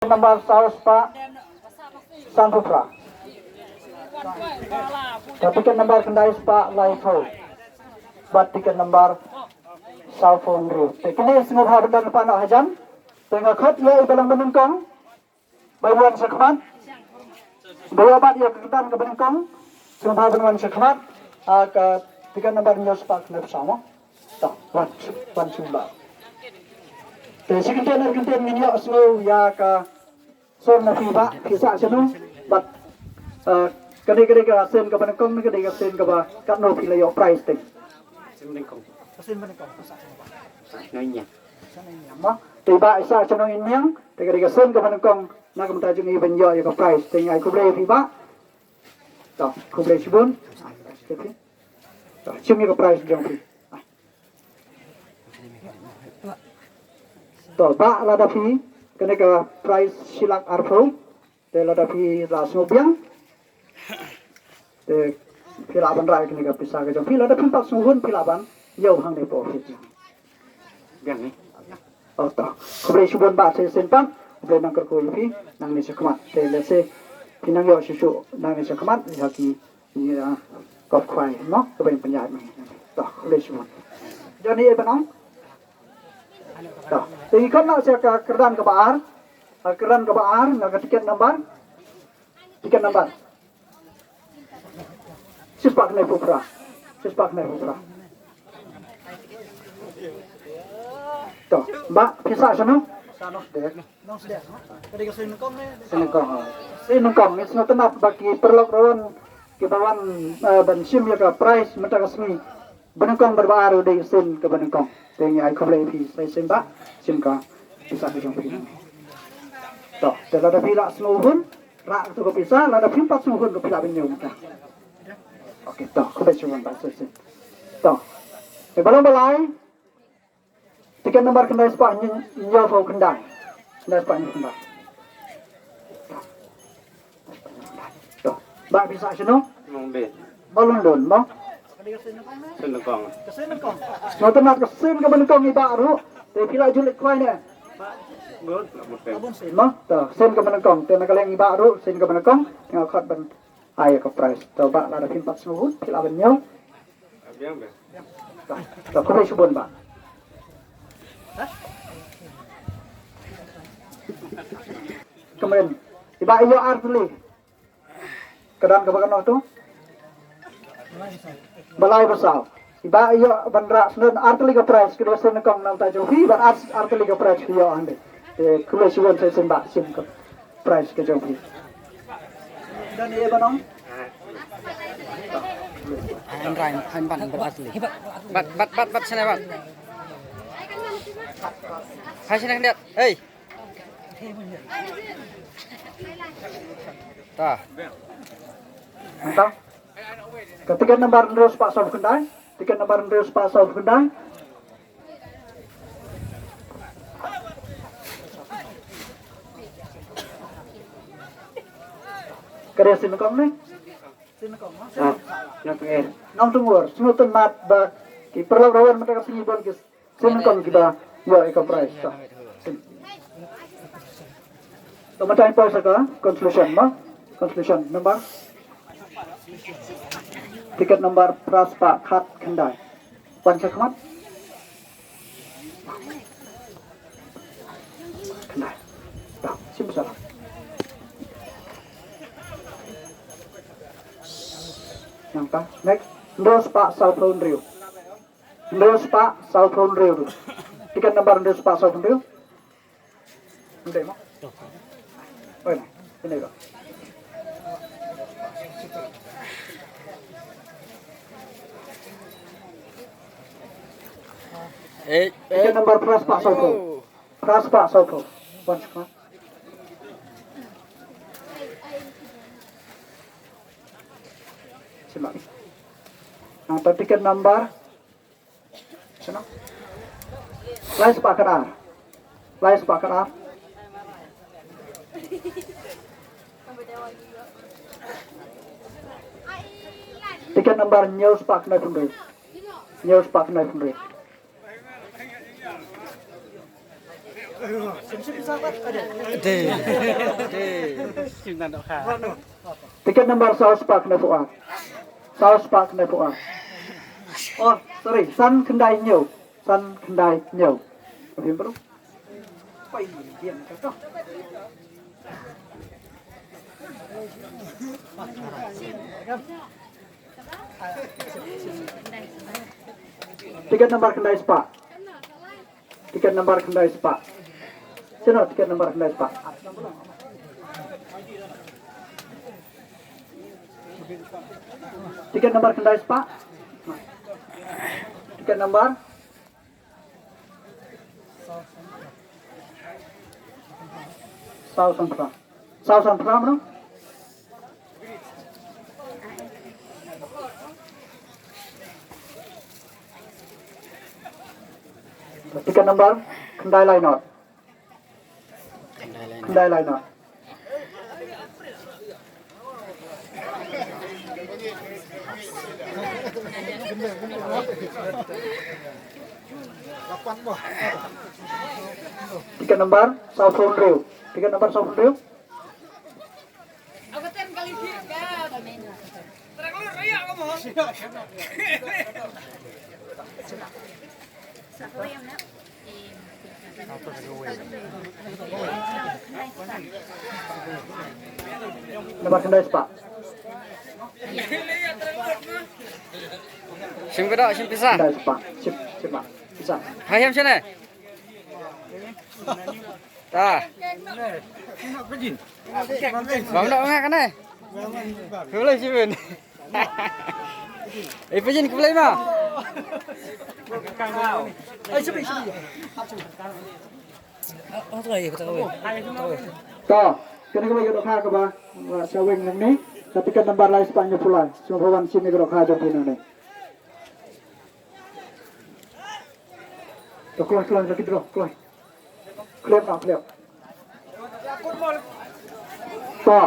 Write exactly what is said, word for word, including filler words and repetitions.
Number saw spah sanphew phra. Ka tiket number khyndai spah laiphew. Bad tiket number sawphew hynriew. Te kine sngewbha ban don lypa noh hajan. Te nga khot ïa i balang banyngkong ba wan sha khmat. Ba ïoh bat ïa ka kyrdan ka banyngkong. Sngewbha ban wan sha khmat. Ah, ka tiket number hynñiew spah khyndai phew saw mo. To, wan, wan sngewbha. Te shi kyntien ar kyntien ngin ïoh sngew ïa ka sur na phi bah, phi sah shano, bad, eh, ka dei ka dei ka sien kaba nyngkong ne ka dei ka sien kaba katno phi la ïoh prize te. Ka sien banyngkong, phi sah shano bah. Sah shano ïa. Sah shano ïa. Mo, te bah i sah shano ïa, te ka dei ka sien kaba nyngkong na ka bynta jong i ban ïoh ïa ka prize te, ngi ai khublei phi bah. To, khublei shibun. To, shim ïa ka prize jong phi. To, bah lada phi, kane ka prize shi lak arphew. Te lada phi la sngewbiang, te phi lah ban rah kane ka pisa ka jong phi, lada phim pat sngewhun phi lah ban ïoh hangne hapoh office. Biang ni. Oh, to. Khublei shibun bah, sa shisien pat. Khublei nang kyrkhu ïa phi nangne shakhmat. Te lehse phi nang ïoh shuh shuh nangne shakhmat ïa ki Ïa, kop khwai, no? Kaba pynïaid ma ngi. To, khublei shibun. Jong ngi ban ong. To, te ngi khot noh sha ka kyrdan kaba ar. Ka kyrdan kaba ar, na ka tiket number. Tiket number. Shispah khyndai phew phra. Shispah khyndai phew phra. To, bah, phi sah shano? Sah noh. Dek. Sien nyngkong, ha. Sien nyngkong, ngi sngewtynnat ba ki paralok ruh kiba wan, eh, ban shim ïa ka prize mynta ka sngi. Ba nyngkong bad ba ar u dei sien kaba nyngkong. Te ngi ai khublei ïa phi sa shisien bah, shim ka pisa ka jong phi. To, te lada phi lah sngewhun, rah kato ka pisa, lada phim pat sngewhun ka phi lah ban ñiew mynta. Ok, to, khublei shibun bah sa shisien. To. Te ba long ba lai, Tiket number khyndai spah hynñiew phew khyndai. Khyndai spah hynñiew phew khyndai. To. Bah phi sah shano? Nongdie. Ba London mo? Sien nyngkong. Sngewtynnat ka sien kaba nyngkong i bah ruh. Te phi la ju leit khwai ne? Bun, bun sien. Sien mo? To, sien kaba nyngkong. Te na ka liang i bah ruh sien kaba nyngkong. Te nga khot ban ai ka prize. To bah, lada phim pat sngewhun phi lah ban ñiew. To, khublei shibun bah. Kumne. I bah ïoh ar tylli. Ka don kaba kano to? Ba lai ba saw. I bah ïoh ban rah sngewthuh ar tylli ka prize, ka dei sien nyngkong na ka bynta jong phi, bad ar, ar tylli ka prize phi ïoh hangne. Te khublei shibun sa shisien bah, shim ka prize ka jong phi. Don ïa ba nong? Hynrei hynban bad ar tylli. Bad, bad, bad, bad, shane bad. Hai shane khyndiat. Hei. Ta. Mynta. Ka tiket number hynriew spah saw phew khyndai. Tiket number hynriew spah saw phew khyndai. Ka dei sien nyngkong ne? Sien nyngkong, ha? Ah, Nongtyngur. Nongtyngur. Sngewtynnat ba ki paralok ruh mynta ka sngi bun ki sien nyngkong kiba ïoh ïa ka prize. To. To mynta ngin poi sha ka consolation mo. Consolation number. Tiket number phra spah khat khyndai. Wan sha khmat. Khyndai. To, shim sha. Nangta, next. Hynriew spah saw phew hynriew. Hynriew spah saw phew hynriew. Tiket number hynriew spah saw phew hynriew. Hynriew mo? Oi, na, hynriew ko. Eh, tiket eh. Number phra spah saw phew. Phra spah saw phew. Wan sha khmat. Shim bad. Nangta tiket number Shano? Lai spah khatar. Lai spah khatar. Tiket number hynñiew spah khyndai phew hynriew. Hynñiew spah khyndai phew hynriew. Tiket number saw spah khyndai phew ar. Saw spah khyndai phew ar. Oh, sorry, san khyndai hynñiew. San khyndai hynñiew. Ka phim bro. Tiket number khyndai spah. Tiket number khyndai spah. Sino tiket number khyndai spah? Tiket number khyndai spah. Tiket number saw san phra. Saw san phra mano? Tiket number khyndai lai not. Khyndai lai not. Tiket number saw phew hynriew. Tiket number saw phew hynriew. Number khyndai spah. Shim ka doh, shim pisa. Khyndai spah. Shim, shim pisa. Hai, shim shane. Ta. Bam doh nga kane. Khublei shibun. Eh, pajin khublei ma. To, kane ka bai ka dohkha kaba, uh, sa weng nangne, ka tiket number lai spah hynñiew phew lai, sngewbha wan shim ïa ka dohkha jong phi nangne. To, kloi, kloi, lucky draw, kloi. Klep, ah, klep. To,